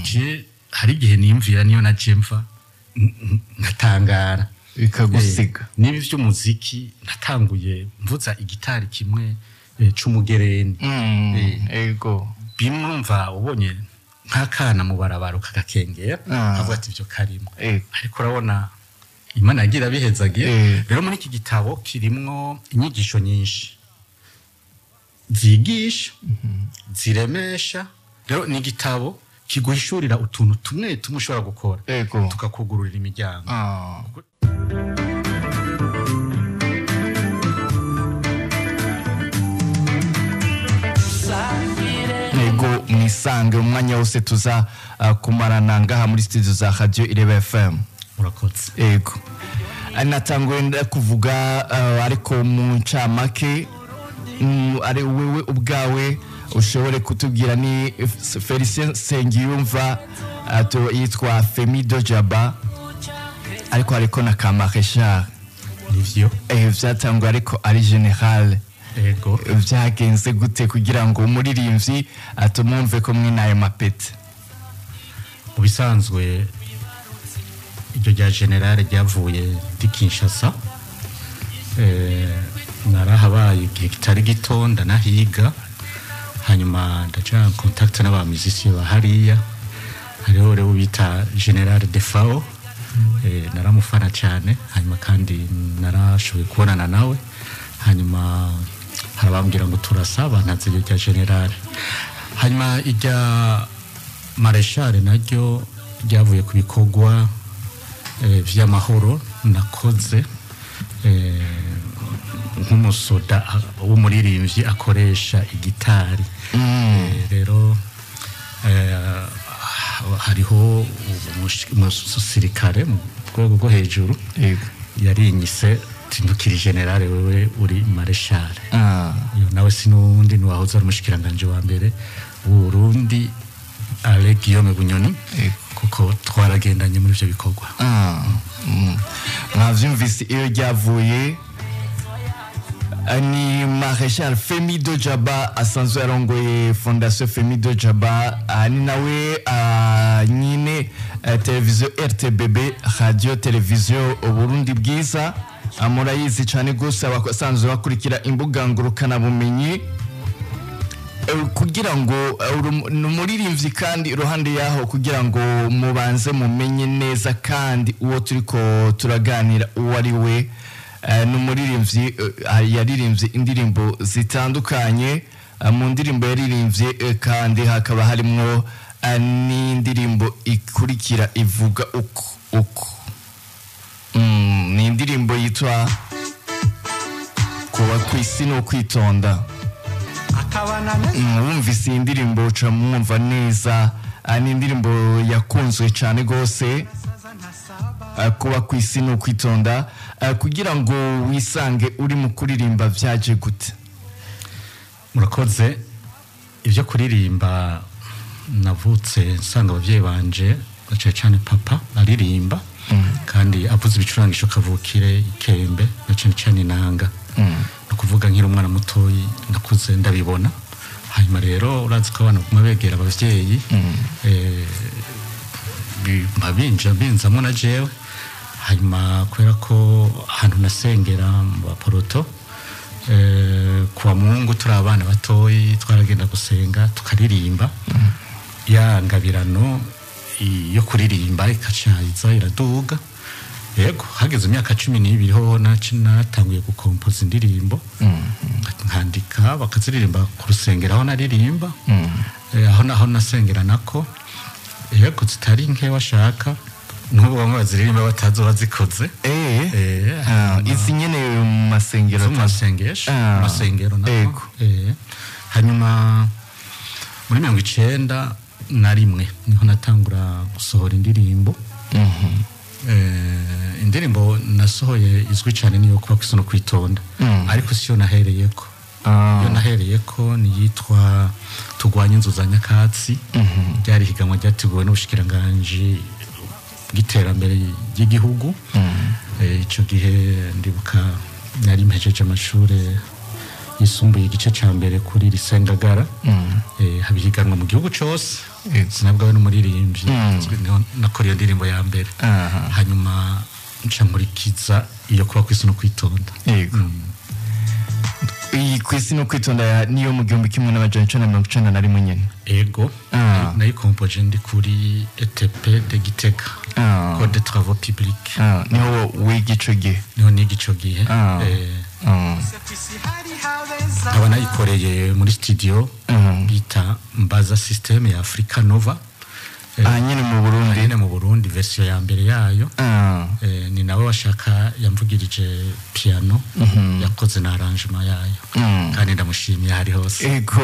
Je hari igihe niyumvira niyo na jemva nkatangara bikagusiga. Niba ivy'umuziki natanguye mvuza igitari kimwe c'umugereni. Ego. Bimwumva ubonye nk'akana mu barabara ukagakengera, kavuga ati ibyo karimo. Ariko urabona Imana yagira bihezagiye. Rero muri iki gitabo kirimwo inyigisho nyinshi zigisha, ziremesha. Rero ni igitabo kiguhishurira utuntu tumwe tumwe ushobora gukora, tukakugururira imiryango. Ego, mwisange umwanya wose tuza kumarana ngaha muri studio za Radio Ireba FM. Murakoze. Ego, natanguye ndakuvuga, ariko mu ncamake, ari wewe ubwawe ushobore kutubwira ni Felicien Nsengiyumva, yitwa Femi Dojaba, ariko hariko na Kamareshal. Nivyo. Vyatanguye ariko ari général. Ego. Vyagenze gute kugira ngo umuririmbyi atumumve ko mwe nayo mapete? Mu bisanzwe iryo rya generale ryavuye ndi Kinshasa. Narahabaye igihe kitari gito, ndanahiga, hanyuma ndaja en contact n'aba musiciens ba hariya. Hariho rero bita General Defao, naramufana cyane, hanyuma kandi narashoboye kubonana nawe, hanyuma harabambwira ngo turasaba ntazi iryo rya general. Hanyuma irya mareshal naryo ryavuye ku bikorwa vy'amahoro nakoze, nk'umusoda w'umuririmbyi akoresha igitari. Rero hariho umusirikare mu rwego rwo hejuru yarinyise tindukiri generale, wewe uri mareshal. Uyu nawe sinundi ni wahoze ari umushikiranganje wa mbere w'Uburundi, Ale Guillaume Bunyoni, kuko twaragendanye muri ivyo bikorwa. Mwavyumvise iyo ryavuye, ni Marechal Femi Dojaba asanzwe arongoye Fondation Femi Dojaba, ni nawe nyine televiziyo RTBB, Radio Televiziyo Burundi Bwiza. Murayizi cyane gose abasanzwe bakurikira imbuga ngurukanabumenyi. Kugira ngo ni umuririmbyi kandi iruhande yaho, kugira ngo mubanze mumenye neza kandi uwo turiko turaganira uwo ari we, ni umuririmbyi, yaririmbye indirimbo zitandukanye. Mu ndirimbo yaririmbye kandi hakaba harimwo n'indirimbo ikurikira ivuga uko uko. Ni indirimbo yitwa Kuba ku isi no kwitonda. Wumvise iyi ndirimbo uca mwumva neza, ni indirimbo yakunzwe cyane rwose. Kuba ku isi no kwitonda. Kugira ngo wisange uri mu kuririmba vyaje gute? Murakoze. Ibyo kuririmba navutse nsanga abavyeyi banje, cyane cyane papa, aririmba kandi avuze ibicurangisho kavukire, ikembe na cyane cyane inanga. Ni ukuvuga nkiri umwana mutoyi nakuze ndabibona. Hanyuma rero urazi ko abana baguma begera abavyeyi, binja binzamo na jewe. Hanyuma kubera ko ahantu nasengera mu baporoto, kuwa Mungu turi abana batoyi twaragenda gusenga tukaririmba, ya ngabirano yo kuririmba ikacayiza iraduga. Yego, hageze imyaka 12 ho natanguye gukompoza indirimbo, nkandika bakaziririmba ku rusengero aho naririmba, aho naho nasengera nako. Yego, zitari nke washaka n'ubu bamwe baziririmba batazi bazikoze. Izi nyene mu masengero? Mu masengesho, mu masengero nako. Hanyuma muri 91 niho natangura gusohora indirimbo. Indirimbo nasohoye izwi cyane niyo Kuba kwisi no kwitonda, ariko siyo nahereyeko. Iyo nahereyeko ni yitwa Tugwanye inzu za nyakatsi. Ryari higanwa ryateguwe n'ubushikiranganji bw'iterambere ry'igihugu. Ico gihe ndibuka nari mpejeje amashure yisumbuye igice ca mbere kuri Risengagara. Haba ihiganwa mu gihugu cose. Sinabwawe n'umuririmbyi, niho nakora iyo ndirimbo ya mbere. Hanyuma nca nkurikiza iyo kuba kw'isi no kwitonda. Iyi ku isi no kwitonda niyo mu 1991 nyene? Ego. Nayikompoje ndi kuri ETP de Gitega, Code de travaux publics. Niho wiga ico gihe? Niho niga ico gihe. Nkaba nayikoreye muri studio bita Mbaza System ya Africa Nova. Aha nyene mu Burundi? Nyene mu Burundi, version ya mbere yayo. Ni nawe washaka yamvugirije piano, yakoze na arrangement yayo, kandi ndamushimiye hari hose. Ego,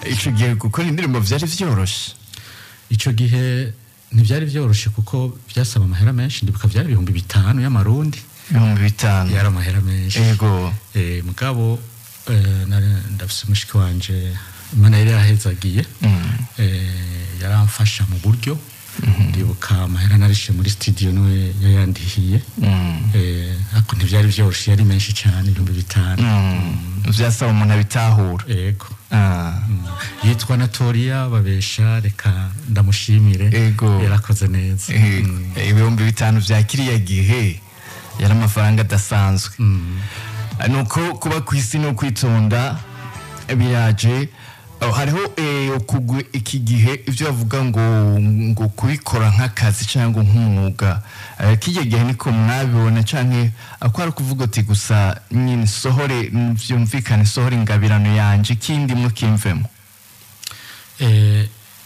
ico gihe gukora indirimbo vyari vyoroshe? Ico gihe ntibyari vyoroshe kuko byasaba amahera menshi. Ndibuka byari 5000 y'amarundi. 5000? Yari amahera menshi. Mugabo ndafise mushiki wanje, Imana yari yahezagiye, yaramfasha mu buryo. Ndibuka amahera narishe muri studio niwe yayandihiye. Ariko ntibyari vyoroshe, yari menshi cyane, 5000. Vyasaba umuntu abitahura. Ego. Yitwa Natoria Babesha, reka ndamushimire. Yarakoze neza. 5000 vya kiriya gihe yari amafaranga adasanzwe. Nuko kuba ku isi no kwitonda biraje. Hariho kugwe iki gihe ibyo bavuga ngo kubikora nk'akazi cyangwa nk'umwuga. Kijya gihe niko mwabibona, canke ako ari ukuvuga uti gusa nyine sohore, vyumvikane, sohore ingabirano yanje, ikindi mukimvemo?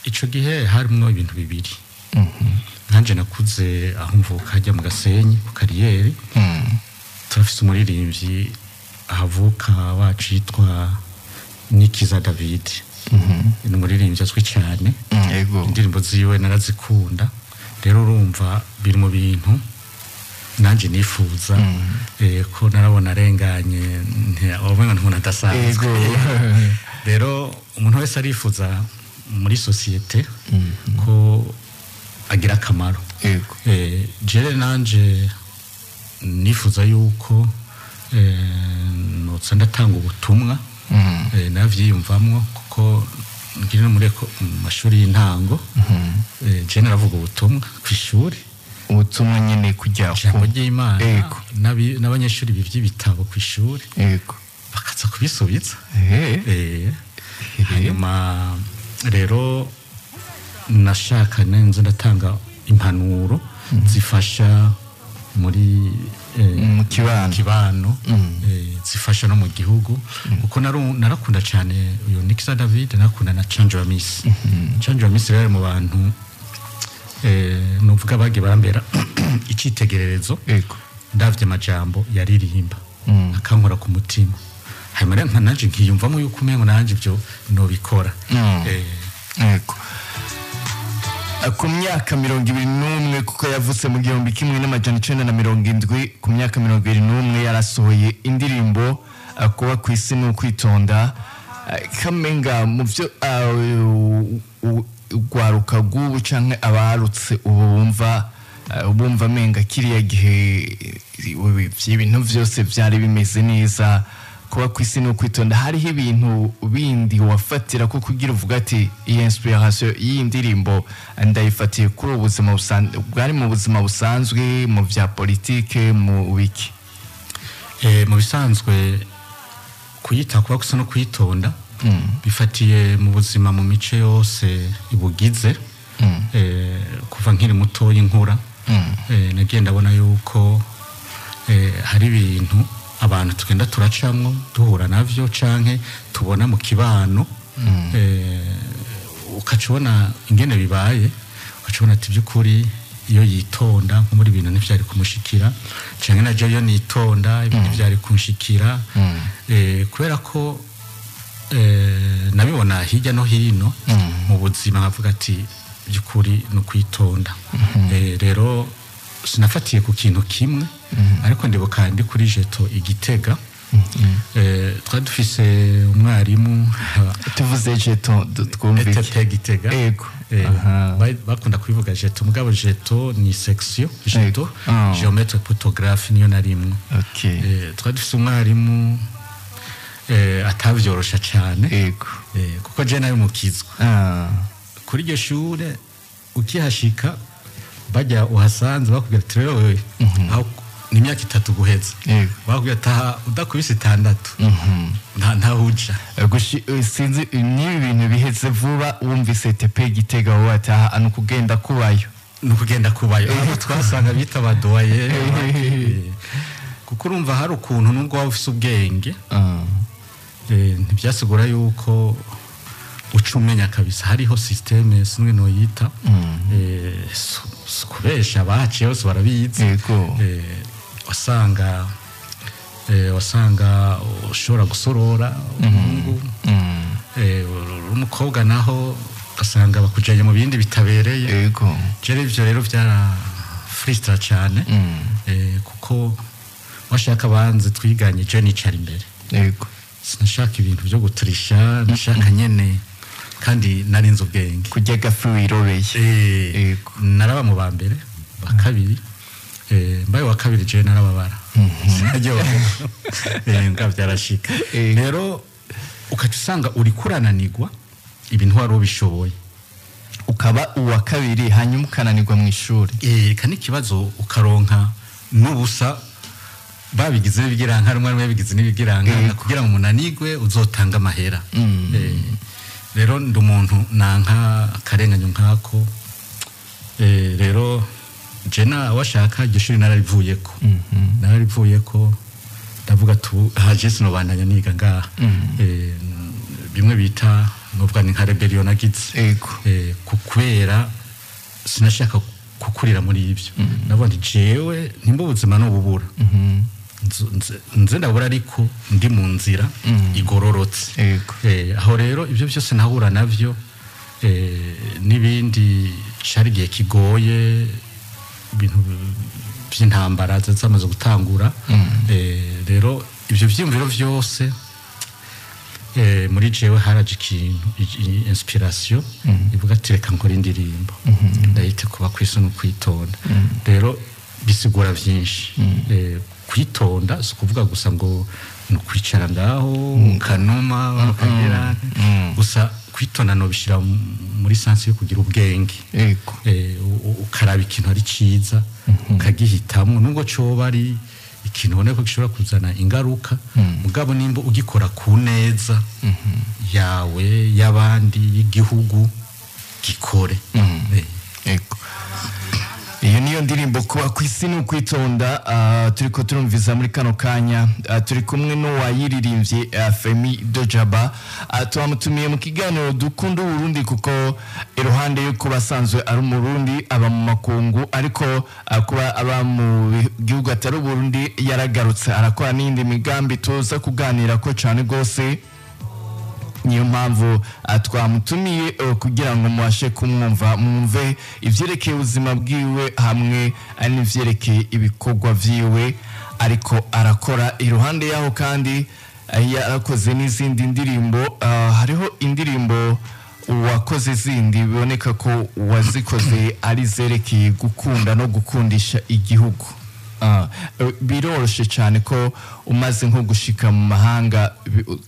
Ico gihe harimwo ibintu bibiri. Nkanje nakuze aho mvuka hajya mu Gasenyi ku kariyeri, turafise umuririmbyi ahavuka wacu yitwa Nikiza David, ni umuririmbyi azwi cyane. Indirimbo ziwe narazikunda. Rero urumva biri mu bintu nanjye nifuza, ko narabona arenganye, wavuga ngo umuntu adasanzwe. Rero umuntu wese arifuza muri sosiyete ko agira akamaro. Jere nanje nifuza yuko notsa ndatanga ubutumwa. Navyiyumvamwo kuko ngira no muri mu mashuri y'intango, je naravuga ubutumwa kw'ishuri. Ubutumwa nyene kujya ijambo ry'Imana, n'abanyeshuri bivye ibitabo kw'ishuri bakaza kubisubiza. Hanyuma rero nashaka nenze ndatanga impanuro zifasha muri mu kibano, kibano, zifasha no mu gihugu, kuko narakunda cyane uyu Nikiza David, narakunda na Chanjo Miss. Chanjo Miss rero mu bantu nuvuga bagiye barambera icyitegererezo. Ndavye amajambo yaririmba akankora ku mutima, hanyuma rero nka nanje nkiyumvamo yuko umengo nanje ibyo nobikora. Ku myaka 21, kuko yavutse mu 1970, ku myaka 21 yarasohoye indirimbo kuba ku isi ni ukwitonda. Kamenga mu byo urwaruka rw'ubu canke abarutse ubu bumva amenga kiriya gihe ibintu vyose vyari bimeze neza, kuba ku isi ni ukwitonda, hariho ibintu bindi wafatira ko kugira uvuga ati iyi inspiration y'iyi ndirimbo ndayifatiye kuri ubu buzima bwari mu buzima busanzwe, mu vya politike, mu biki? Mu bisanzwe kuyita kuba gusa no kwitonda bifatiye mu buzima, mu mice yose ibugize. Kuva nkiri mutoyi nkura, nagiye ndabona yuko hari ibintu abantu tugenda turacamwo, duhura navyo canke tubona mu kibano, ukaca ubona ingene bibaye, ukaca ubona ati by'ukuri iyo yitonda nko muri ibintu ntivyari kumushikira, canke naje iyo nitonda ibintu ntivyari kunshikira. Kubera ko nabibona hirya no hino mu buzima, nkavuga ati by'ukuri ni ukwitonda. Rero sinafatiye ku kintu kimwe, ariko ndibuka ndi kuri jeto igitega, twari dufise umwarimu. Tuvuze jeto twumve iki? ETP Gitega. Bakunda kubivuga jeto, mugabo jeto ni section jeto. Géomètre photographe niyo narimwo. Twari dufise umwarimu Atavyorosha cyane. Yego. Kuko je nayo mukizwa kuri iryo shure, ukihashika bajya uhasanze bakubwira ati: "Rero wewe aho ni imyaka 3 guheza." Bakubwira ati: "Aha udakubise 6 ntahuja." Sinzi niba ibintu biheze vuba, wumvise ETP Gitega wowe ataha ni ukugenda kubayo. Ni ukugenda kubayo, aho twasanga bita badoye, kuko urumva hari ukuntu nubwo waba ufise ubwenge, ntibyasigura yuko uca umenya kabisa. Hariho système, sinwe noyita, si kubesha, abahaciye bose barabizi. Wasanga ushobora gusorora umuhungu, uri umukobwa naho ugasanga bakujanye mu bindi bitabereye. Jere ivyo rero byara frustra cyane, kuko washaka banze twiganye, je nicara imbere. Sinashaka ibintu byo guturisha, nashaka nyene, kandi narinze ubwenge. Kurya agafi wiroreye. Naraba mu ba mbere, ba kabiri, mbaye wa kabiri je narababara. Sinaryoherwa. Mbwa byarashika. Rero ukaca usanga uri kurananirwa ibintu wari ubishoboye. Ukaba uwa kabiri, hanyuma ukananirwa mu ishuri. Ka n'ikibazo ukaronka n'ubusa, babigize n'ibigiranka, rumwe rumwe babigize n'ibigiranka kugira ngo umunanigwe uzotanga amahera. Rero ndi umuntu nanka akarenganyo nkako. Rero je na washaka iryo shuri nararivuyeko, ndavuga tu haje sinobandanya niga ngaha. Bimwe bita novuga ni nka rébellion nagize. Kubera sinashaka kukurira muri ibyo, navuga nti jewe nimba ubuzima nububura, nze ndabura, ariko ndi mu nzira igororotse. Aho rero ibyo byose nahura navyo, n'ibindi cari igihe kigoye, ibintu by'intambara zari zamaze gutangura. Rero ibyo vyiyumviro vyose, muri jewe haraje ikintu, inspiration ivuga ati: "Reka nkora indirimbo ndayite kuba kwisi no kwitonda." Rero bisigura vyinshi. Kwitonda si ukuvuga gusa ngo ni ukwicara ngaho ukanuma ukagera gusa. Kwitonda nobishyira muri sens yo kugira ubwenge. Ukaraba ikintu ari ciza ukagihitamwo, nubwo coba ari ikintu ubona ko gishobora kuzana ingaruka, mugabo nimba ugikora ku neza yawe, y'abandi, y'igihugu, gikore. Yego. Iyo niyo ndirimbo kuba ku isi ni ukwitonda, turiko turumviza muri kano kanya. Turi kumwe n'uwayiririmbye, Femi Dojaba. Twamutumiye mu kiganiro Dukunda Uburundi kuko iruhande yo kuba asanzwe ari Umurundi aba mu makungu, ariko kuba aba mu gihugu atari Uburundi, yaragarutse arakora n'iyindi migambi tuza kuganira ko cyane rwose. Niyo mpamvu twamutumiye, kugira ngo mubashe kumwumva, mwumve ivyerekeye ubuzima bwiwe hamwe n'ivyerekeye ibikorwa vyiwe ariko arakora. Iruhande yaho kandi, yarakoze n'izindi ndirimbo. Hariho indirimbo wakoze zindi biboneka ko wazikoze ari zerekeye gukunda no gukundisha igihugu. Biroroshe cyane ko umaze nko gushika mu mahanga,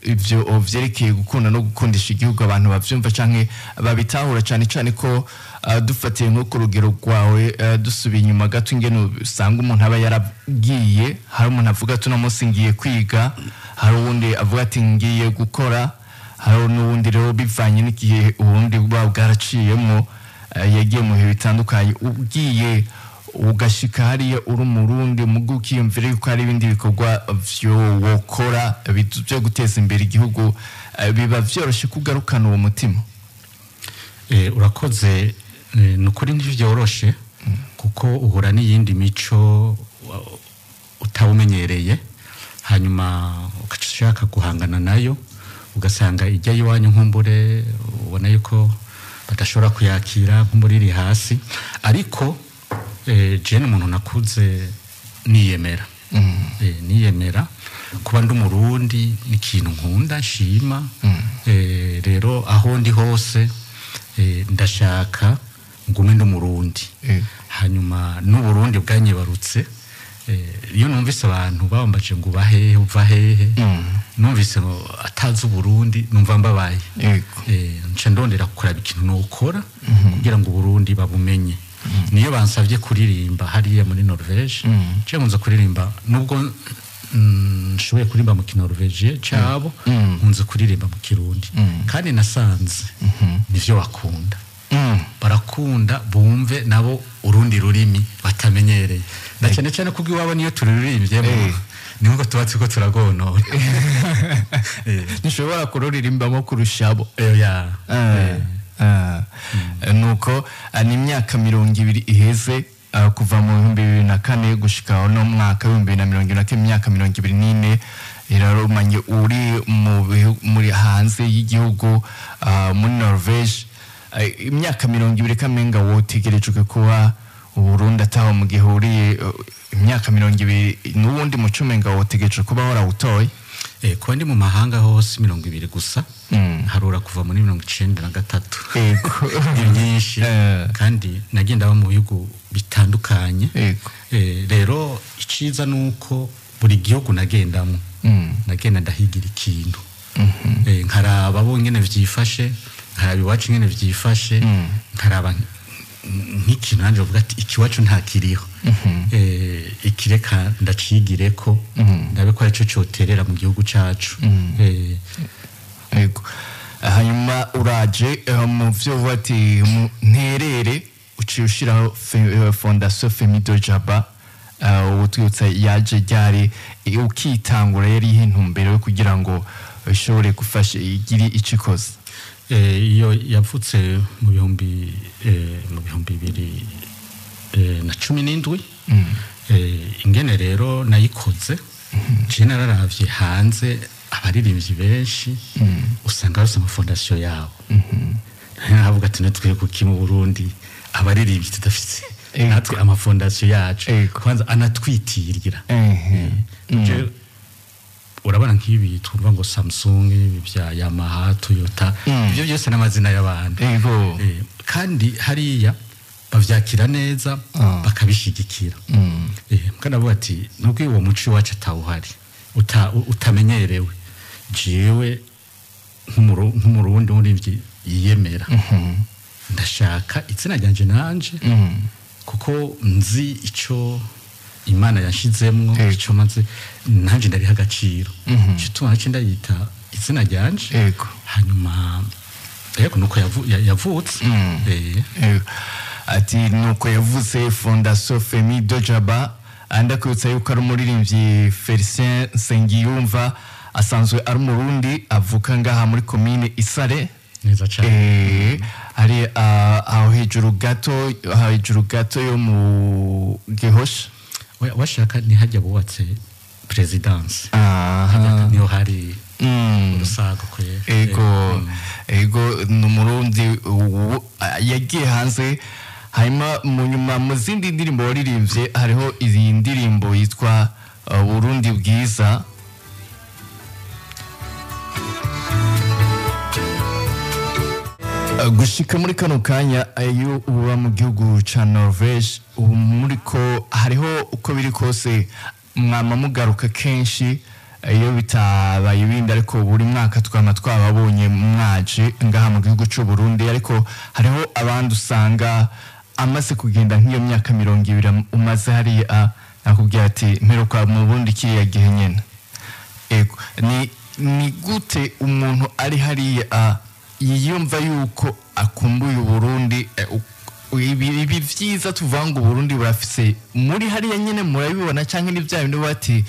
ivyo vyerekeye gukunda no gukundisha igihugu abantu bavyumva canke babitahura, cyane cyane ko dufatiye nko ku rugero rwawe, dusubiye inyuma gato, ingene usanga umuntu aba yaragiye, hari umuntu avuga ati: "Uno munsi ngiye kwiga", hari uwundi avuga ati: "Ngiye gukora", hari n'uwundi rero bivanye n'igihe ubundi buba bwaraciyemwo, yagiye mu bihe bitandukanye. Ugiye ugashika hariya uri Umurundi, mugo ukiyumvira yuko hari ibindi bikorwa vyo wokora byo guteza imbere igihugu, biba vyoroshe kugarukana uwo mutima? Urakoze. Ni ukuri ntivyoroshe, kuko uhura n'iyindi mico utawumenyereye, hanyuma ugaca ushaka guhangana nayo, ugasanga ijya iwanyu nkumbure ubona yuko badashobora kuyakira, nkumbure iri hasi. Ariko je ni umuntu nakuze niyemera. Niyemera kuba ndi Umurundi, ni ikintu nkunda, nshima. Rero aho ndi hose, ndashaka ngume ndi Umurundi. Hanyuma n'Uburundi bwanyibarutse. Iyo numvise abantu bambaje ngo uba hehe, uva hehe, numvise ngo atazi Uburundi, numva mbabaye. Nca ndondera kuraba ikintu nokora kugira ngo Uburundi babumenye. Niyo bansabye kuririmba hariya muri Norvege, nce nkunze kuririmba, nubwo nshoboye kuririmba mu Kinorvege cabo, nkunze kuririmba mu Kirundi, kandi nasanze nivyo bakunda. Barakunda bumve nabo urundi rurimi batamenyereye, na cyane cyane kuko iwabo niyo tururirimbyemo ni nkuko tuba turiko turagonona. Ntushobora kururirimbamo kurushabo. Ya. Nuko ni imyaka 20 iheze, kuva mu 2004 gushika uno mwaka w'2021, imyaka 24 irarumanye uri muri hanze y'igihugu, muri Norvege. Imyaka 20 kamenga wotegerejwe kuba Uburundi ataho mu gihe uri, imyaka 20 n'uwundi muco umenga wotegerejwe kuba warawutoye. Kuba ndi mu mahanga hose 20 gusa, harura kuva muri 93. Ni myinshi. Kandi nagenda aba mu bihugu bitandukanye. Rero iciza nuko buri gihugu nagendamo, nagenda ndahigira ikintu. Nkaraba bo ngene vyifashe, nkaraba iwacu ngene vyifashe, nkaraba nk'ikintu nanje uvuga ati ikiwacu ntakiriho, ikireka ndacigireko, ndabe ko arico coterera mu gihugu cacu. Yego. Hanyuma uraje, mu vyo uvuga ati nterere, uciye ushiraho Fondation Femido Jaba. Utwibutsa yaje ryari, ukitangura yari ihe ntumbero yo kugira ngo ishobore gufasha, igire ico ikoze? Iyo yavutse mu 2017. Ingene rero nayikoze, je nararavye hanze abaririmbyi benshi usanga bafise amafondasiyo yabo. Nkavuga ati natwe kuki mu Burundi abaririmbyi tudafise natwe amafondasiyo yacu, kwanza anatwitirira? Je urabona nk'ibi twumva ngo Samsung, ibi bya Yamaha, Toyota, ibyo byose n'amazina y'abantu. Kandi hariya bavyakira neza, bakabishigikira. Kandi avuga ati nubwo uwo muco iwacu atawuhari, utamenyerewe, jewe nk'Umurundi w'umuririmbyi yiyemera, ndashaka izina ryanje nanje, kuko nzi ico Imana yashizemwo, ico maze nanje ndariha agaciro. Ico tuma nace ndayita izina ryanje. Hanyuma yego, nuko yavutse. Yego. Ati nuko yavuze Fondation Femido Jaba. Ndakwibutsa yuko ari umuririmbyi Felicien Nsengiyumva, asanzwe ari Umurundi, avuka ngaha muri komine Isare. Neza cane. Ari aho hejuru gato yo mu Gihosha. Washaka ni hajya bubatse présidence. Niho hari urusago kwe. Ego, ni Umurundi yagiye hanze. Hanyuma mu nyuma, mu zindi ndirimbo waririmbye, hariho iyi ndirimbo yitwa Burundi Bwiza. Gushika muri kano kanya, iyo uba mu gihugu ca Norvege, ubu muriko hariho uko biri kose mwama mugaruka kenshi, iyo bitabaye ibindi, ariko buri mwaka twama twababonye mwaje ngaha mu gihugu c'u Burundi. Ariko hariho abandi usanga amaze kugenda nk'iyo myaka 20 umaze hariya, nakubwira ati mperuka mu Burundi kiriya gihe nyene. Ego, ni gute umuntu ari hariya yiyumva yuko akumbuye Uburundi? Ibi vyiza tuvuga ngo Uburundi burafise muri hariya nyene murabibona, canke ni bya bindi bati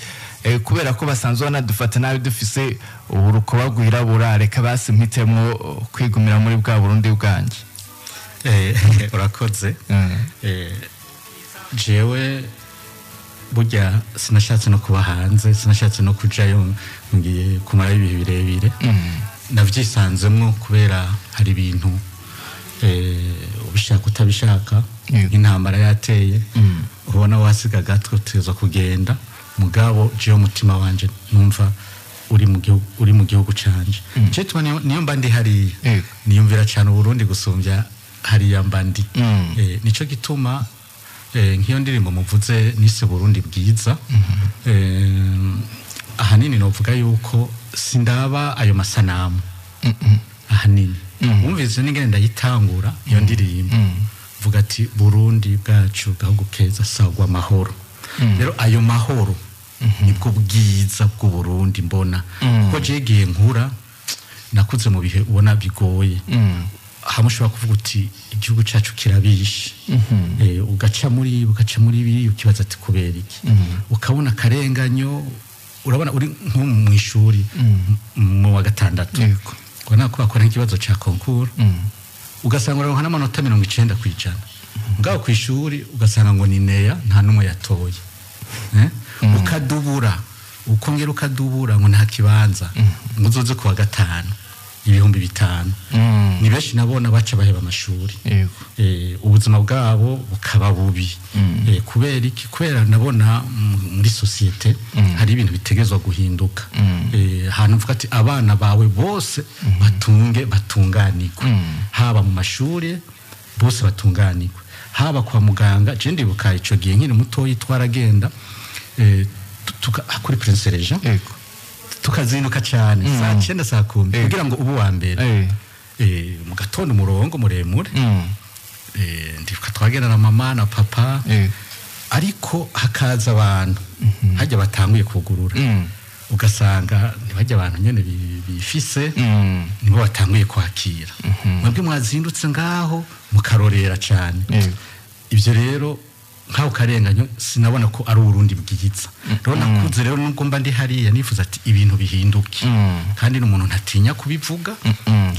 kubera ko basanzwe banadufata nabi, dufise urukoba rwirabura, reka basi mpitemwo kwigumira muri bwa Burundi bwanje? Urakoze. Jewe burya sinashatse no kuba hanze, sinashatse no kujayo ngiye kumarayo ibihe birebire. Navyisanzemwo kubera hari ibintu, ubishaka utabishaka, intambara yateye, ubona wasiga agatwe tuza kugenda. Mugabo jewe umutima wanje numva uri mu gihugu canje. Je tuma niyo mba ndi hariya, niyumvira cyane Uburundi gusumbya hariya mba ndi. Nico gituma Nk'iyo ndirimbo muvuze nise Burundi bwiza, ahanini novuga yuko sindaba ayo masanamu. Ahanini wumvise n'ingene ndayitangura iyo ndirimbo, vuga ati Burundi bwacu, gahugu keza, sagwa amahoro. Rero ayo mahoro nibwo bwiza bw'u Burundi mbona, kuko jewe igihe nkura nakuze mu bihe ubona bigoye, hamwe ushobora kuvuga uti igihugu cyacu kirabishe. Ugaca muri ibi, ukibaza ati kubera iki? Ukabona akarenganyo, urabona uri nko mu ishuri mu wa gatandatu, ubona ko bakora nk'ikibazo cya concours, ugasanga uraronka n'amanota 90%, ngaho ku ishuri ugasanga ngo ni neya, nta n'umwe yatoye. Ukadubura, ukongera ukadubura, ngo nta kibanza, ngo uzoze ku wa gatanu, 5000. Ni benshi nabona baca baheba amashuri. Ubuzima bwabo bukaba bubi. Kubera iki? Kubera nabona muri société hari ibintu bitegezwa guhinduka. Ahantu mvuga ati abana bawe bose batunge, batunganirwe, haba mu mashuri bose batunganirwe, haba kwa muganga. Je ndibuka ico gihe nkiri mutoyi twaragenda kuri Prince Regent, tukazinduka cyane saa 9, saa 10, kugira ngo ubu wa mbere. Mu gatondo umurongo muremure. Ndibuka twagenda na mama na papa, ariko hakaza abantu hajya batanguye kugurura, ugasanga ntibajya abantu nyene bifise, nibo batanguye kwakira, mwebwe mwazindutse ngaho mukarorera cyane. Ibyo rero nkaho karenganyo sinabona ko ari Uburundi bwiza. Rero nakuze rero, nubwo mba ndi hariya, nifuza ati ibintu bihinduke, kandi n'umuntu ntatinya kubivuga.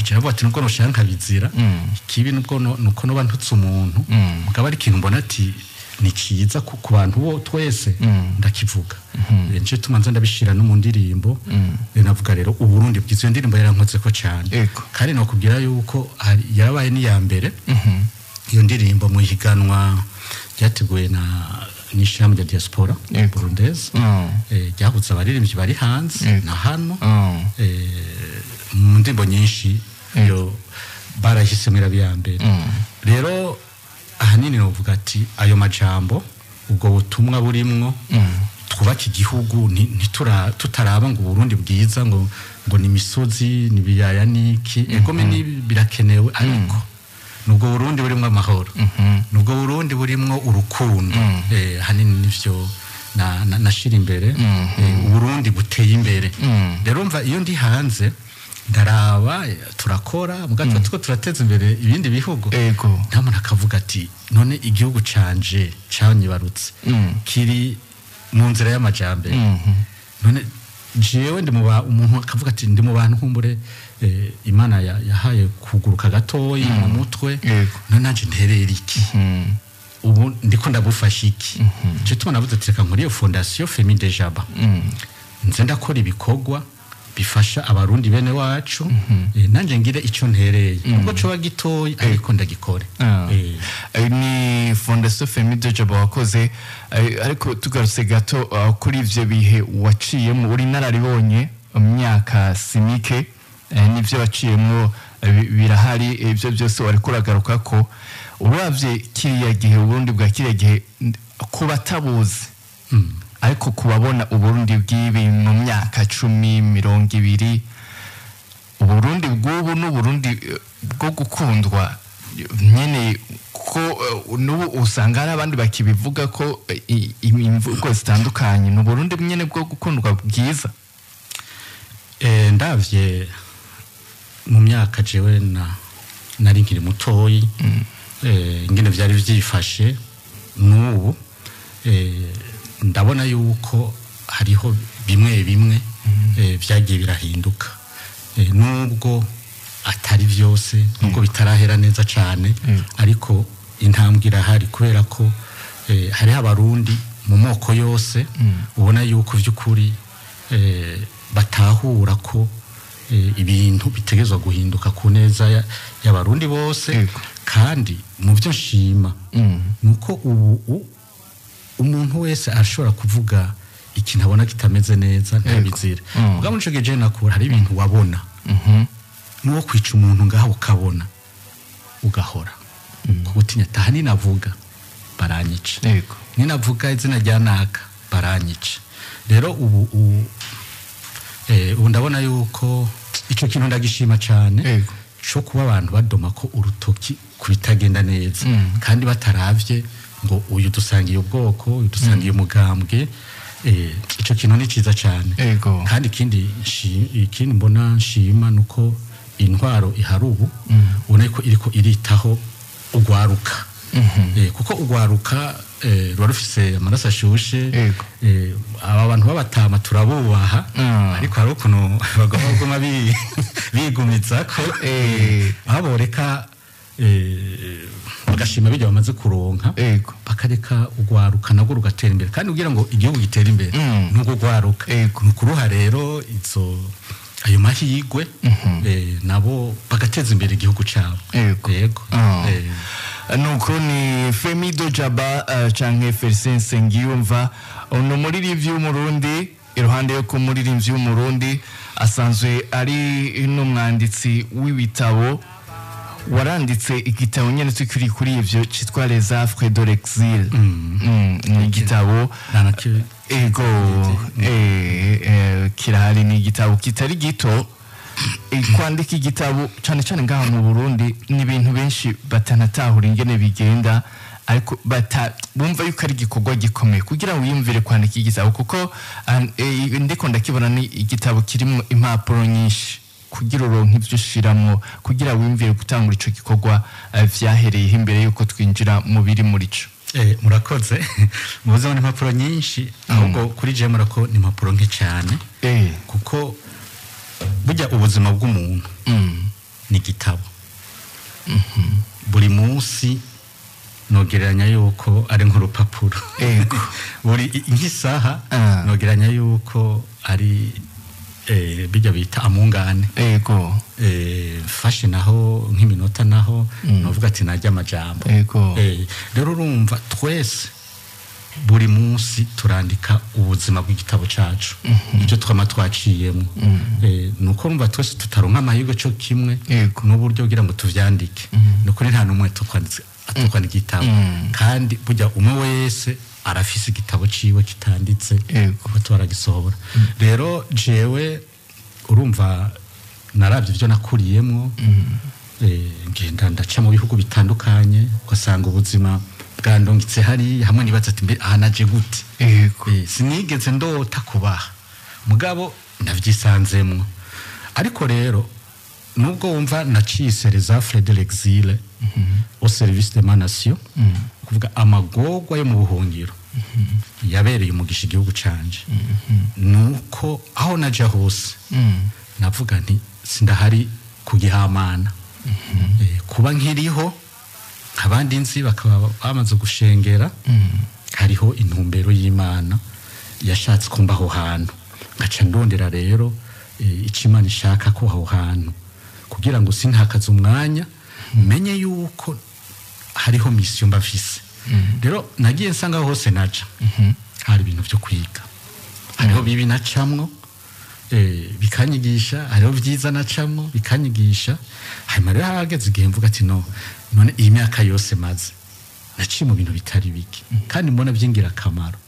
Icara avuga ati nubwo noshaka nkabizira ikibi, nubwo nuko noba ntutse umuntu, mugabo ari ikintu mbona ati ni cyiza ku bantu bo twese, ndakivuga. Nico tumanza ndabishira no mu ndirimbo. Navuga rero Uburundi bwiza, iyo ndirimbo yarankoze ko cyane. Kandi nokubwira yuko yarabaye n'iya mbere iyo ndirimbo mu ihiganwa ryateguwe na n'ishirahamwe rya diaspora burundaise, ryahuza abaririmbyi bari hanze na hano. Mu ndirimbo nyinshi iyo barahisemo iraba iya mbere. Rero ahanini novuga ati ayo majambo, ubwo butumwa burimwo, twubake igihugu, tutaraba ngo Uburundi bwiza ngo ni imisozi, ni ibiyaya, niki egome ni birakenewe, ariko nubwo Burundi burimwo amahoro, nubwo Burundi burimwo urukundo. Hanini nivyo nashira imbere, Uburundi buteye imbere. Rero mva iyo ndi hanze ndaraba, turakora muga tuba turiko turateza imbere ibindi bihugu. Nta muntu akavuga ati none igihugu canje canyibarutse kiri mu nzira y'amajambere, none jewe ndi mu umuntu akavuga ati ndi mu bantu nkumbure Imana yahaye kuguruka gatoyi mu mutwe, none nanje nterera iki? Ubu ndiko ndagufasha iki? Cyo tuma navuze ati reka nkore iyo fondation Femi de Jaba, nze ndakora ibikorwa bifasha Abarundi bene wacu, nanje ngire ico ntereye, nubwo coba gitoyi, ariko ndagikore. Ni fondation Femi de Jaba wakoze. Ariko tugarutse gato kuri ivyo bihe waciyemo, uri nararibonye mu myaka simike, n'ivyo waciyemo birahari, ibyo byose wariko uragaruka ko uravye kiriya gihe, Uburundi bwa kiriya gihe, ku batabuzi, ariko kubabona Uburundi bw'ibi mu myaka 10, 20, Uburundi bw'ubu n'Uburundi bwo gukundwa nyene, ko n'ubu usanga hari abandi bakibivuga ko imvugo zitandukanye, ni Uburundi nyene bwo gukundwa bwiza? Ndavye mu myaka jewe na nari nkiri mutoyi, ingene vyari vyifashe n'ubu, ndabona yuko hariho bimwe bimwe vyagiye birahinduka, nubwo atari vyose, nubwo bitarahera neza cane, ariko intambwe irahari, kubera ko hariho Abarundi mu moko yose ubona yuko vy'ukuri batahura ko ibintu bitegerezwa guhinduka ku neza y'Abarundi bose. Kandi mu byo nshima nuko ubu umuntu wese arashobora kuvuga ikintu abona kitameze neza, ntabizira. Mugabo muri ico gihe jewe nakura, hari ibintu wabona n'uwo kwica umuntu ngaho ukabona ugahora kugutinya, ahanini avuga. baranyica, Yego. ninavuga izina rya naka baranyica. Rero ubu ubu ndabona yuko icyo kintu ndagishima cyane, Yego. cyo kuba abantu badoma ko urutoki ku bitagenda neza, kandi bataravye ngo uyu dusangiye ubwoko, uyu dusangiye umugambwe. Icyo kintu ni cyiza cyane. Yego. Kandi ikindi mbona nshima nuko intwaro ihari ubu, ubona ko iriko iritaho ugwaruka. Kuko ugwaruka ruba rufise amaraso ashushe. Yego. Aba bantu b'abatama turabubaha, ariko hari ukuntu bagomba kuguma bigumiza ko aho boreka bagashima bijya bamaze kuronka, Yego. bakareka ugwaruka nabwo rugatera imbere. Kandi kugira ngo igihugu gitere imbere nuko ugwaruka, Yego. ni ukuruha rero izo ayo mahirwe, nabo bagateza imbere igihugu cyabo. Yego. Yego. Nuko ni Femido Jaba canke Felicien Nsengiyumva, ni umuririmbyi w'Umurundi. Iruhande yo kuba umuririmbyi w'Umurundi, asanzwe ari n'umwanditsi w'ibitabo. Waranditse igitabo nyene tukiri kuri ivyo, citwa Les Affres de l'exil. Ni igitabo ego kirahari, ni igitabo kitari gito. Kwandika igitabo cyane cyane ngaha mu Burundi ni ibintu benshi batanatahura ingene bigenda, ariko bumva yuko ari igikorwa gikomeye kugira wiyumvire kwandika igitabo, kuko ndiko ndakibona, ni igitabo kirimo impapuro nyinshi. Kugira uronke ivyo ushiramwo, kugira wiyumvire gutangura ico gikorwa, vyahereyeho imbere yuko twinjira mu biri muri co? Murakoze. Mubuze ngo ni impapuro nyinshi, ahubwo kuri je murako ni impapuro nke cyane, kuko burya ubuzima bw'umuntu ni igitabo. Buri munsi nogereranya yuko ari nk'urupapuro. Ego. Buri nk'isaha nogereranya yuko ari bijya bita amungane. Ego. Mfashe naho nk'iminota naho novuga ati najya amajambo. Ego. Rero urumva twese buri munsi turandika ubuzima bw'igitabo cacu, icyo twama twaciyemo. Nuko urumva twese tutaronka amahirwe co kimwe Yego. n'uburyo kugira ngo tuvyandike. Nukuri nta n'umwe tutwanditse atwandika igitabo, kandi burya umwe wese arafise igitabo ciwe kitanditse, Yego. kuko twaragisohora. Rero jewe urumva naravye ivyo nakuriyemwo, ngenda ndaca mu bihugu bitandukanye, ugasanga ubuzima bwandongitse hariya hamwe, nibaza ati mbe aha naje gute? Ego. Sinigeze ndota kubaha, mugabo ndavyisanzemwo. Ariko rero nubwo wumva nacise Les Affres de l'exil au service de ma nation, kuvuga amagorwa yo mu buhungiro yabereye umugisha igihugu canje, nuko aho naja hose navuga nti sindahari kugihamana. Kuba nkiriho abandi nzi bakaba bamaze gushengera, hariho intumbero y'Imana yashatse kumba aho hantu. Ngaca ndondera rero icyo Imana ishaka ko aho hantu, kugira ngo sintakaze umwanya, menye yuko hariho mission mbafise. Rero nagiye nsanga aho hose naja hari ibintu byo kwiga, hariho bibi nacamwo bikanyigisha, hariho byiza nacamwo bikanyigisha. Hanyuma rero hageze igihe mvuga ati no none iyi myaka yose maze naciye mu bintu bitari bike kandi mbona by'ingirakamaro,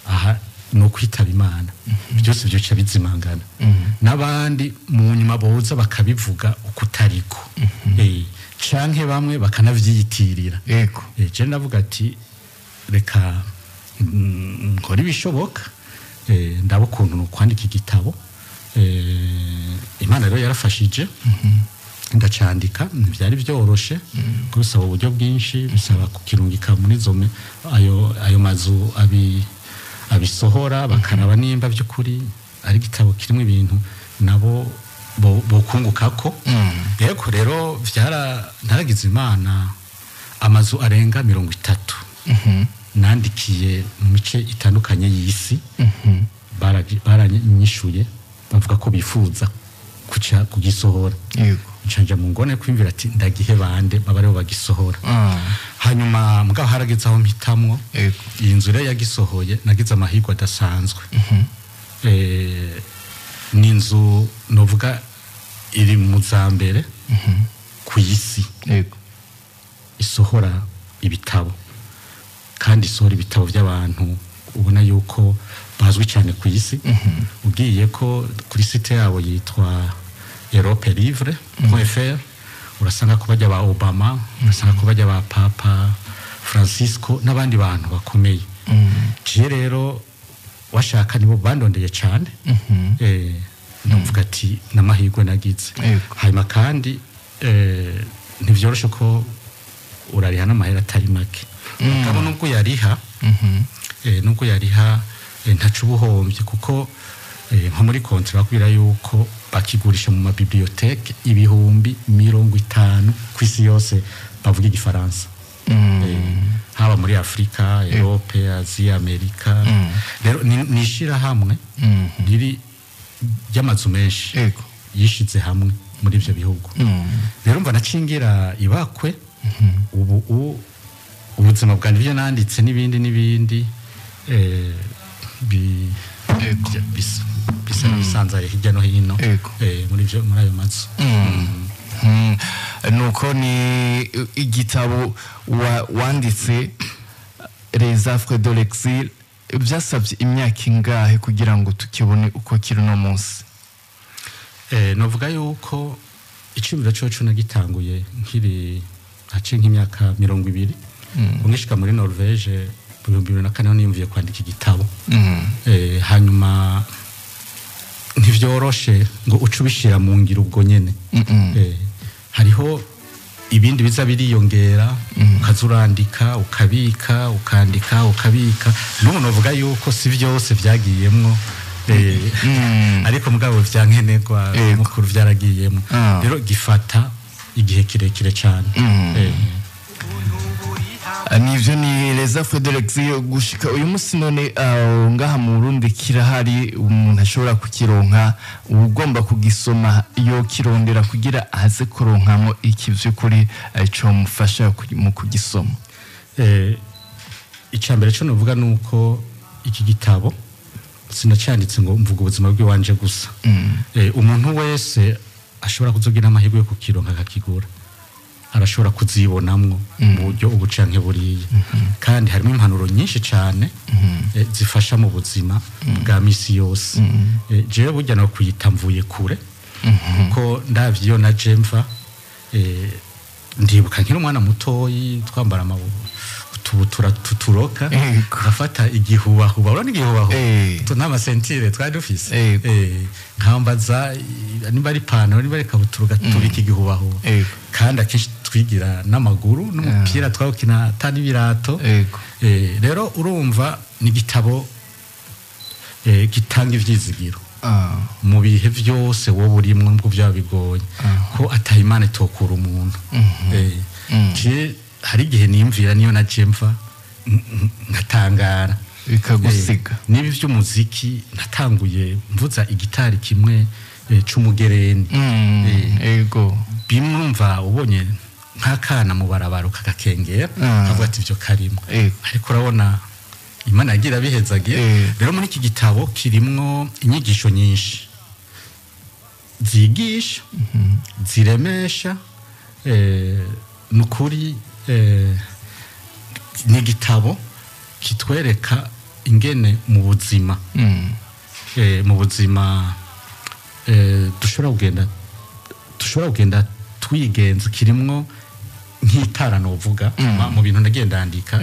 aha ni ukwitaba Imana, byose byoca bizimangana, n'abandi mu nyuma boza bakabivuga uko utariko, canke bamwe bakanavyiyitirira. Ego. Je ndavuga ati reka nkore ibishoboka, ndaba ukuntu nokwandika igitabo. Imana rero yarafashije, ndacandika. Ntibyari byoroshe kuko bisaba uburyo bwinshi, bisaba kukirungika muri izo ayo mazu abisohora, bakaraba nimba by'ukuri ari igitabo kirimo ibintu nabo bokungukako. Yego, rero vyara ntaragize Imana, amazu arenga 30 nandikiye mu mice itandukanye y'isi baranyishuye, bavuga ko bifuza kuca kugisohora. Yego. Nshanja mu ngone kwimvira ati ndagihe bande baba aribo bagisohora. Hanyuma mugabo harageze aho mpitamwo Yego. iyi nzu rero yagisohoye. Nagize amahirwe adasanzwe. Ni inzu novuga iri mu za mbere ku isi Yego. isohora ibitabo. Kandi Kandi isohora ibitabo by'abantu ubona yuko bazwi cyane ku isi. Ugiye ko kuri site yabo yitwa Europe Livre .fr, urasanga ko bajya ba Obama, urasanga ko bajya ba Papa Francisco n'abandi bantu bakomeye. Je rero washaka nibo bandondeye cyane. Ndavuga ati n'amahirwe nagize. Hanyuma kandi ntivyoroshe ko urariha n'amahera atari make. Mugabo nubwo yariha, nubwo yariha, ntaco ubuhombye, kuko nko muri contrat bakubwira yuko bakigurisha mu ma bibliothèques 50,000 ku isi yose bavuga igifaransa. Haba muri Afrika, Europe, Aziya, Amerika. Rero ni ishirahamwe riri ry'amazu menshi yishize hamwe muri ivyo bihugu. Rero mva nacingira ibakwe ubu ubuzima bwanjye, ibyo nanditse n'ibindi n'ibindi, bisa n'ibisanzaye hirya no hino muri ivyo, muri ayo mazu. Nuko ni igitabo wanditse Les Affres de l'exil, byasabye imyaka ingahe kugira ngo tukibone uko kiri uno munsi? Novuga yuko iciyumviro coco nagitanguye nkiri haciye nk'imyaka 20. Ngishika muri Norvege mu 2004 niyumviye kwandika igitabo. Hanyuma ntivyoroshe ngo uce ubishira mu ngiro ubwo nyene. Hariho ibindi biza biriyongera, ukaza urandika, ukabika, ukandika, ukabika. N'ubu novuga yuko si vyose vyagiyemwo, ariko mugabo vyankenerwa mukuru vyaragiyemwo. Rero gifata igihe kirekire cane. Nivyo, ni Les Affres de l'exil. Gushika uyu munsi none, ngaha mu Burundi kirahari, umuntu ashobora kukironka? Ugomba kugisoma yo kirondera kugira aze kuronkamo iki vy'ukuri comufasha mu kugisoma? Icya mbere cyo novuga ni uko iki gitabo sinacanditse ngo mvuga ubuzima bw'iwanje gusa. Umuntu wese ashobora kuzogira amahirwe yo kukironka akakigura, arashobora kuzibonamwo mu buryo ubu canke buriya. Kandi harimo impanuro nyinshi cane zifasha mu buzima bwa misi yose. Jewe burya no kuyita mvuye kure, kuko ndavye iyo naje mva, ndibuka nkiri umwana mutoyi twambara utubutura tuturoka, ngafata igihubahuba, urabona igihubahuba, tu nta ceinture twari dufise. Nkambaza nimba ari ipantaro, nimba ari ikabutura, ugatubika igihubahuba. Kandi akenshi twigira n'amaguru, n'umupira twawukina atari ibirato. Rero urumva ni igitabo gitanga ivyizigiro mu bihe vyose wowe urimwo, nubwo byaba bigoye, ko ataha Imana itokura umuntu. Je hari igihe niyumvira niyo naje mva, ngatangara. Bikagusiga. Niba ivy'umuziki natanguye mvuza igitari kimwe c'umugereni. Bimwe urumva ubonye nk'akana mu barabara ukagakengera, kavuga ati ibyo karimo. Ariko urabona Imana yagira abihezagiye. Rero muri iki gitabo kirimwo inyigisho nyinshi zigisha, ziremesha. Ni ukuri, ni igitabo kitwereka ingene mu buzima, mu buzima dushobora kugenda twigenza. Kirimwo nk'itara novuga mu bintu nagiye ndandika,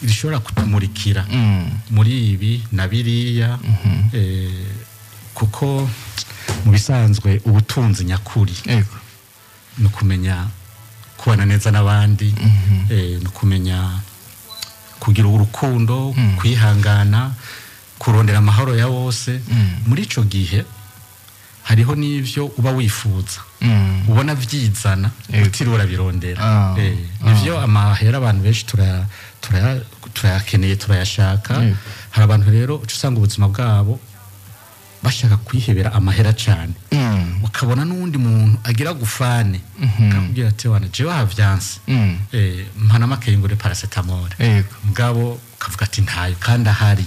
rishobora kutumurikira muri ibi na biriya, kuko mu bisanzwe ubutunzi nyakuri ni ukumenya kubana neza n'abandi, ni ukumenya kugira urukundo, kwihangana, kurondera amahoro ya bose. Muri ico gihe hariho n'ivyo uba wifuza, ubona vyizana utiriwe urabirondera. Nivyo, amahera abantu benshi turayakeneye, turayashaka. Hari abantu rero uca usanga ubuzima bwabo bashaka kwihebera amahera cane, ukabona n'uwundi muntu agira gufane akakubwira ati: "Wana jewe havyanse, mpana make ngure paracetamol." Mugabo ukavuga ati ntayo kandi ahari.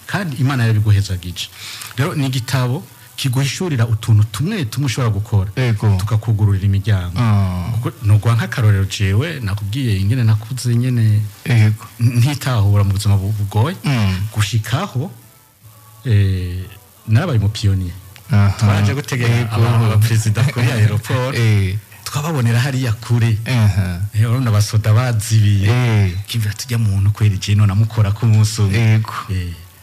Kandi Imana yarabiguhezagije. Rero ni igitabo kiguhishurira utuntu tumwe tumwe ushobora gukora, tukakugururira imiryango. Kuko nugwa nk'akarorero, jewe nakubwiye ingene nakuze nyene ntitahura mu buzima bugoye, gushikaho narabaye umu pionnier. Twaraje gutegera abaperezida kuri aéroport, twababonera hariya kure. Urabona abasoda bazibiye, kimvira tujya muntu kweri je none amukora ku munsi umwe.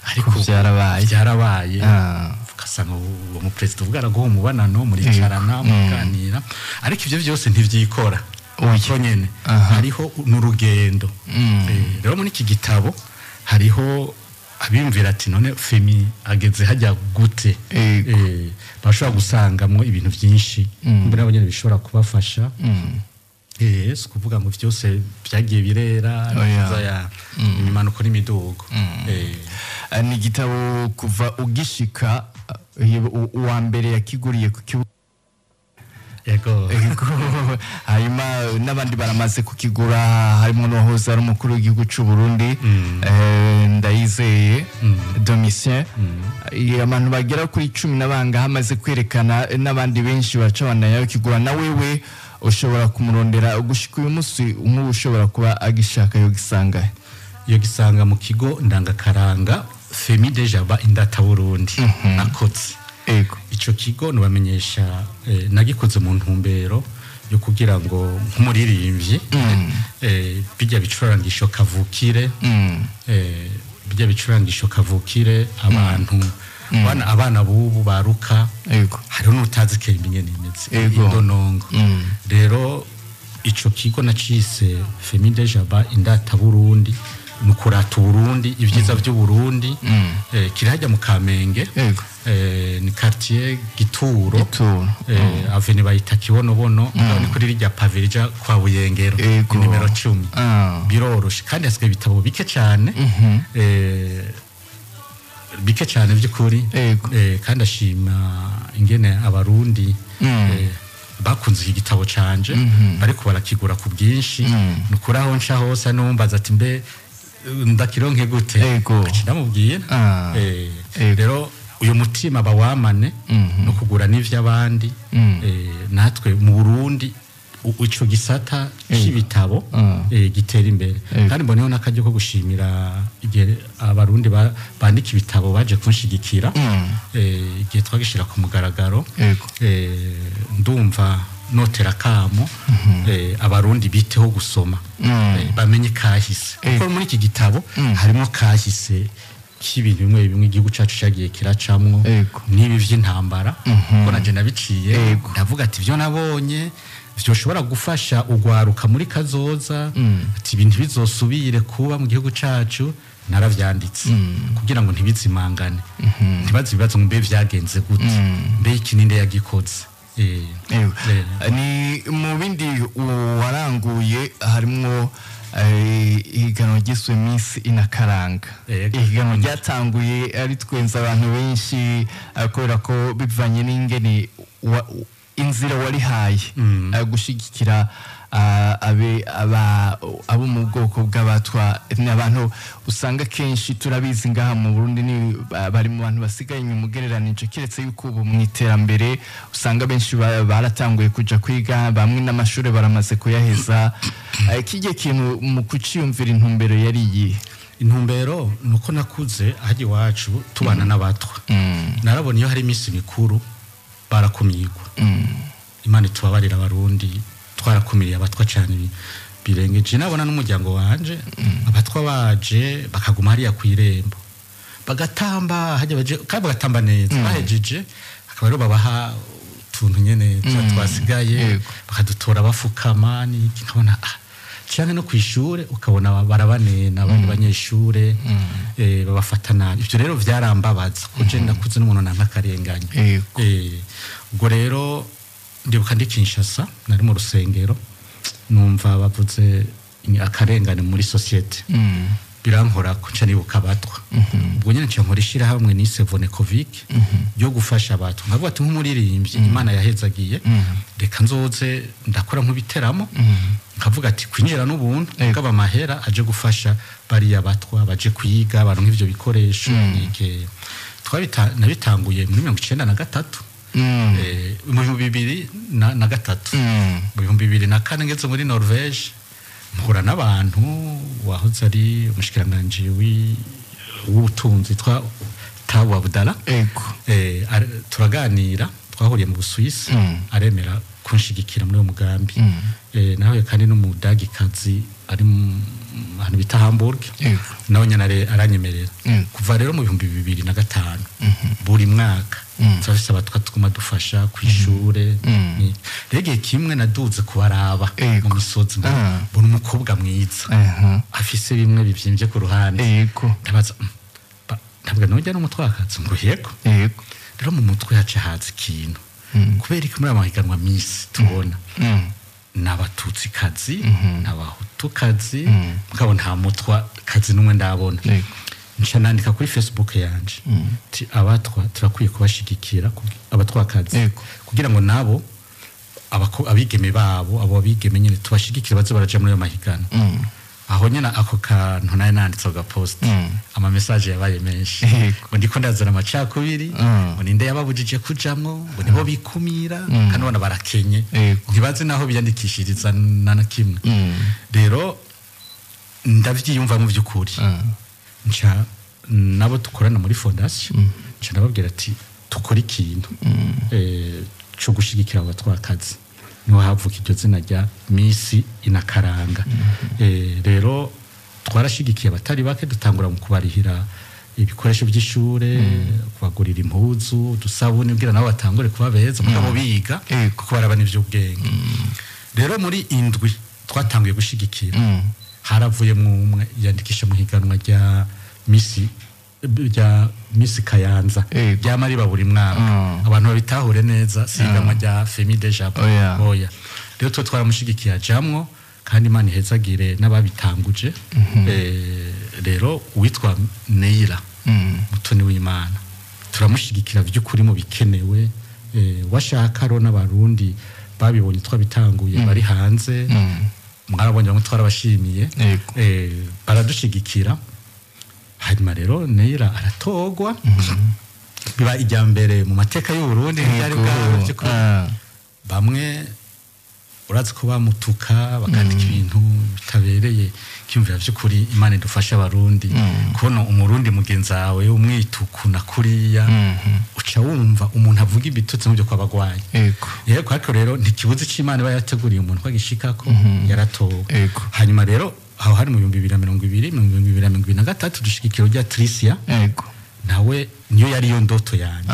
Ariko Ko vyarabaye. Byarabaye. Ugasanga uwo muperezida ubwo araguha umubonano, muricarana, muganira, ariko ivyo byose ntivyikora Oya. uko nyene. Hariho n'urugendo. Rero muri iki gitabo hariho abiyumvira ati: "None Femi ageze hajya gute?" Bashobora gusangamwo ibintu byinshi mbona nabo nyene bishobora kubafasha. Si ukuvuga ngo byose byagiye birera Oya. neza, ya imimanuko n'imidugo. Ni igitabo kuva ugishika, uwa mbere yakiguriye ku kibuga. Yego. Ego. Hanyuma n'abandi baramaze kukigura, harimo n'uwahoze ari umukuru w'igihugu cy'u Burundi, Ndayizeye Domitien. Abantu bagera kuri 10 na bangahe amaze kwerekana, n'abandi benshi baca bandanya bakigura. Na wewe ushobora kumurondera gushika uyu munsi, nk'ubu ushobora kuba agishaka yo gisanga? Iyo gisanga mu kigo ndangakaranga Femi de Jaba Indata Burundi nakotse. Ico kigo nubamenyesha, nagikoze mu ntumbero yo kugira ngo nk'umuririmbyi, bijya bicurangisho kavukire, bijya bicurangisho kavukire abantu, abana bubu baruka, hariho n'utazi kemba ingene imeze, indonongo. Rero ico kigo nacise Femi de Jaba Indata Burundi, ni ukurata Uburundi, ibyiza by'Uburundi. Kirahajya mu Kamenge. Ni quartier Gituro. Gituro. Avenue bayita Kibonobono, aho ni kuri rirya pavé rija kwa Buyengero. Ni nimero 10. Biroroshe, kandi hasigaye ibitabo bike cyane, bike cyane by'ukuri. Kandi ashima ingene Abarundi bakunze iki gitabo canje, bariko barakigura ku bwinshi. Ni ukuri aho nca hose numbaza ati: "Mbe ndakironke gute?" Ngaca ndamubwira. Rero uyu mutima bawamane no kugura n'ivy'abandi. Natwe mu Burundi ico gisata c'ibitabo gitera imbere. Kandi mboneho n'akaryo ko gushimira igihe Abarundi bandika ibitabo baje kunshigikira, igihe twagishira ku mugaragaro. Ndumva notera kamo Abarundi biteho gusoma, bamenye kahise, kuko muri iki gitabo harimo kahise k'ibintu bimwe bimwe igihugu cyacu cyagiye kiracamwo, n'ibi vy'intambara, kuko nanje nabiciye. Ndavuga ati ibyo nabonye vyoshobora gufasha ugwaruka muri kazoza, ati ibintu bizosubire kuba mu gihugu cacu, naravyanditse kugira ngo ntibizimangane, ntibaze ibibazo ngo: "Mbe vyagenze gute? Mbe iki ninde yagikoze?" Ni mu bindi waranguye harimwo ihiganwa ryiswe Miss Inakaranga. Ihiganwa ryatanguye ari twenza abantu benshi, kubera ko bivanye n'ingene inzira warihaye, gushigikira abe abo mu bwoko bw'Abatwa. Ni abantu usanga kenshi turabizi ngaha mu Burundi ni bari mu bantu basigaye inyuma ugereranije, keretse yuko ubu mu iterambere usanga benshi baratanguye kuja kwiga, bamwe n'amashuri baramaze kuyaheza. Kijye kintu mu kuciyumvira, intumbero yari iyihe? Intumbero ni uko nakuze hajya iwacu tubana n'Abatwa. Narabona iyo hari iminsi mikuru barakumirwa. Imana itubabarira, Abarundi twarakumiriye Abatwa cyane birengeje. Nabona n'umuryango wanje Abatwa baje bakaguma hariya ku irembo bagatamba hajya baje, kandi bagatamba neza. Bahejeje akaba rero babaha utuntu nyene tuba twasigaye, bakadutora bafukama n'iki. Nkabona canke no kwishure ukabona barabanena abandi banyeshure, babafata nabi. Ivyo rero vyarambabaza, kuko je nakuze n'umuntu nanka akarenganya. Ubwo rero ndibuka ndi Kinshasa, nari mu rusengero, numva bavuze akarengane muri société, birankora ko nca nibuka Abatwa. Ubwo nyene nca nkora ishirahamwe nise Vonecovic ryo gufasha Abatwa. Nkavuga ati nk'umuririmbyi Imana yahezagiye, reka nzoze ndakora nk'ibiteramo, nkavuga ati kwinjira n'ubuntu, ngaba amahera aje gufasha bariya Batwa baje kwiga, baronka ivyo bikoresho. Nike Nabitanguye muri 93, mu 2003, mu 2004 ngeze muri Norvège mpura n'abantu, wahoze ari umushikiranganji w'ubutunzi twa Tabu Abdallah. Turaganira, twahuriye mu Busuwisi, aremera kunshigikira muri uwo mugambi. Nawe kandi n'umudagikazi ari mu ahantu bita Hamburg, nawe nyene aranyemerera. Kuva rero mu 2005, buri mwaka turafise abatwa tuguma dufasha kw'ishure. Rero igihe kimwe naduze kubaraba mu misozi, mbona umukobwa mwiza afise bimwe bivyimbye ku ruhande. Ndabaza, ntabwo nojya n'umutwakazi? Ngo yego. Rero mu mutwe haca haza ikintu: kubera iki muri aya mahiganwa Miss tubona ni Abatutsikazi, ni Abahutukazi, mugabo nta mutwa kazi n'umwe ndabona? Nca nandika kuri Facebook yanje ti abatwa turakwiye kubashigikira, abatwakazi, kugira ngo nabo abigeme babo, abo bigeme nyine tubashigikire, baze baraja muri ayo mahiganwa. Aho nyine ako kantu nayo nanditse ako gapost, ama message yabaye menshi, ngo ndiko ndazana amacakubiri, ngo ninde yababujije kujamwo, ngo nibo bikumira, kandi ubona barakenye, ntibazi naho biyandikishiriza na kimwe. Rero ndavyiyumva mu by'ukuri, nca nabo dukorana muri fondation, nca ndababwira ati tukore ikintu cyo gushigikira abatwakazi. Niho havuka iryo zina rya Miss Inakaranga. Rero twarashigikiye abatari bake, dutangura mu kubarihira ibikoresho by'ishure, kubagurira impuzu, udusabune, kugira nabo batangure kuba beza mugabo biga, kuko baraba n'ivy'ubwenge. Rero muri indwi twatanguye gushigikira, haravuyemwo umwe yandikisha mu higanwa rya Miss Kayanza, ryama riba buri mwaka. Abantu babitahure neza, si higanwa rya Femi de Japon. Oya. Oya. Rero twe twaramushigikiye ajamwo, kandi Imana ihezagire n'ababitanguje. Rero uwitwa Neira Mutoni w'Imana turamushigikira by'ukuri mu bikenewe. Washaka ro n'Abarundi babibonye twabitanguye bari hanze, mwarabonye bamwe twarabashimiye, baradushigikira. Hanyuma rero Neira aratogwa, biba ijya mbere mu mateka y'u Burundi, ntibyari bwabe by'ukuri. Bamwe urazi ko bamutuka, bakandika ibintu bitabereye kiyumvira. By'ukuri Imana idufashe Abarundi. Kubona Umurundi mugenzi wawe umwituku na kuriya, uca wumva umuntu avuga ibitutsi mu byo kwabagwaye. Yego, ariko rero ntikibuze icyo Imana iba yateguriye umuntu ko agishikako, yaratowe. Hanyuma rero aho hari mu 2020, mu 2023 dushigikira rya Tricia, nawe niyo yari yo ndoto yanjye,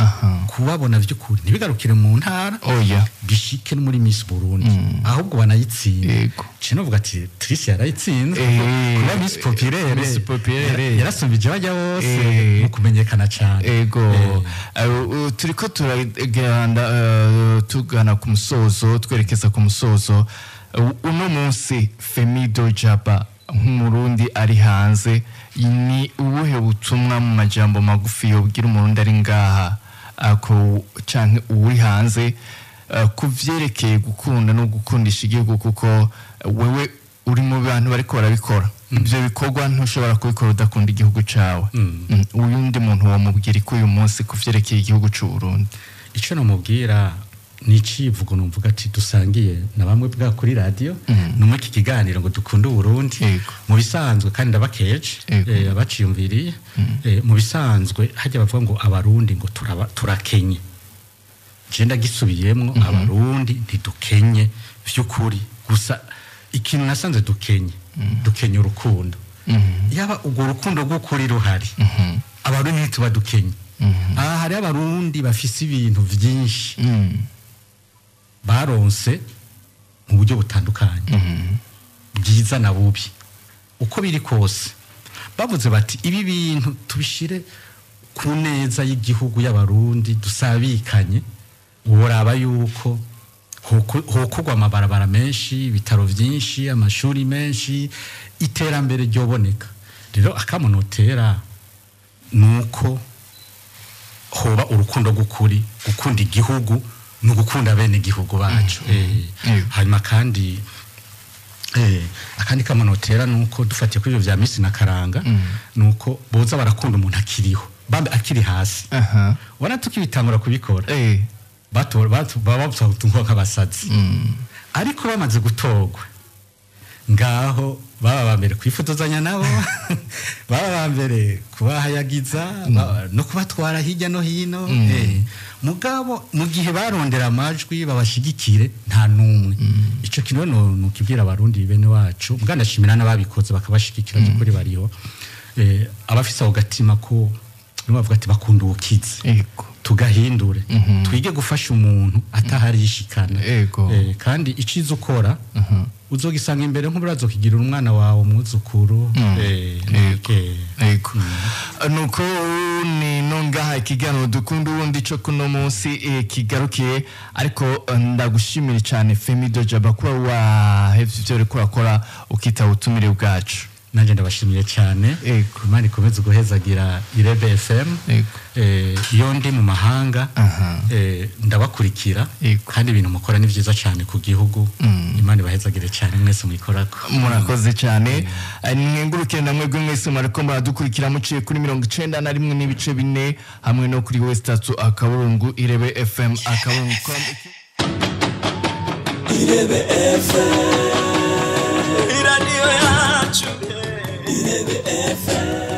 kubabona by'ukuri ntibigarukire mu ntara, Oya. bishike no muri Miss Burundi, ahubwo banayitsinda. Cino novuga ati Tricia yarayitsinze kuba Miss Populaire. Miss Populaire. Yarasumbije bajya bose mu kumenyekana cyane. Ego. Turiko turagenda tugana ku musozo, twerekeza ku musozo. Uno munsi Femido Jaba nk'Umurundi ari hanze, ni ubuhe butumwa mu majambo magufi yobwira Umurundi ari ngaha ako canke uwuri hanze ku vyerekeye gukunda no gukundisha igihugu? Kuko wewe uri mu bantu bariko barabikora ivyo bikorwa, ntushobora kubikora udakunda igihugu cawe. Uyundi muntu wamubwira ko uyu munsi ku vyerekeye igihugu c'u Burundi? Icyo namubwira ni icivugo numvuga ati dusangiye na bamwe bwa kuri radiyo, ni muri iki kiganiro ngo dukunde Uburundi. Mu bisanzwe kandi ndabakeje, abaciyumviriye. Mu bisanzwe hajya bavuga ngo Abarundi ngo turakenye, je ndagisubiyemwo: Abarundi ntidukenye vy'ukuri. Gusa ikintu nasanze dukenye, dukenye urukundo. Yaba urwo rukundo rw'ukuri ruhari, Abarundi ntituba dukenye. Aha hari Abarundi bafise ibintu vyinshi baronse mu buryo butandukanye, bwiza na bubi. Uko biri kose bavuze bati ibi bintu tubishire ku neza y'igihugu y'Abarundi, dusabikanye, woraba yuko hokorwa amabarabara menshi, ibitaro byinshi, amashuri menshi, iterambere ryoboneka. Rero akamunotera nuko hoba urukundo rw'ukuri. Gukunda igihugu ni ugukunda bene igihugu bacu. Hanyuma kandi akandi kamanotera nuko dufatiye kuri ibyo vya Miss na Karanga, nuko boza barakunda umuntu akiriho. Bambe akiri hasi. Ubona tukibitangura kubikora, baba batuba nk'abasazi, ariko bamaze gutorwa ngaho baba ba mbere kwifotozanya nabo, baba ba mbere kubahayagiza no kubatwara hirya no hino. Mugabo mu gihe barondera amajwi babashigikire, nta n'umwe. Ico kintu nukibwira Abarundi bene wacu, mbwanashimira n'ababikoze bakabashigikira, by'ukuri bariho abafise ako gatima ko nibo bavuga ati bakunda ubukizi. Tugahindure, twige gufasha umuntu atahari yishikana. Kandi iciza ukora uzogisanga imbere, nk'uburazo kigirira umwana wawe, umwuzukuru. Yego, nuko ni nongaha ikiganiro Dukunda Uwundi cyo kuno munsi kigarukiye, ariko ndagushimira cyane, Femi Dojaba, kuba wahevye ivyo uriko urakora ukitaba ubutumire bwacu. Nanjye ndabashimiye cyane. Imana ikomeze guhezagira Irebe FM. Iyo ndi mu mahanga ndabakurikira, kandi ibintu mukora ni byiza cyane ku gihugu. Imana ibahezagire cyane mwese muyikorako. Murakoze cyane. Mwengurukire namwe mwese mwariko muradukurikira muciye kuri 91.4 hamwe no kuri w3.irebefm.com. Irebe FM, iradiyo yacu, Irebe FM.